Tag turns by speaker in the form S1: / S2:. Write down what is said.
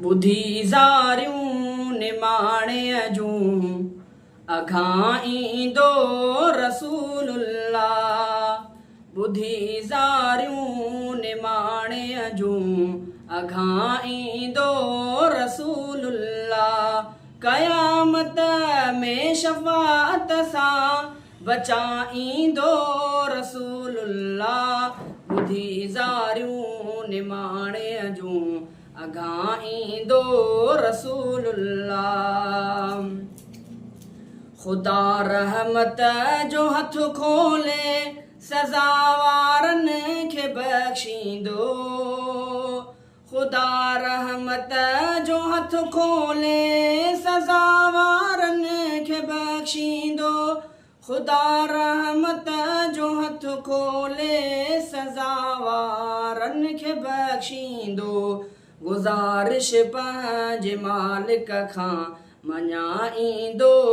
S1: ٻڌي زاريون نماڻيء جون، اگهان ايندو رسول الله. ٻڌي زاريون نماڻيء جون، اگهان ايندو رسول الله. قيامت ۾ شفاعت سان بچائيندو رسول الله. ٻڌي زاريون نماڻيء جون، اگهان ايندو رسول الله. خدا رحمت جو هٿ کولي سزا وارن کي بخشيندو. خدا رحمت جو هٿ کولي سزا وارن کي بخشيندو. خدا رحمت جو هٿ کولي سزا وارن کي بخشيندو. گذارش پنهنجي مالڪ کان مڃائيندو.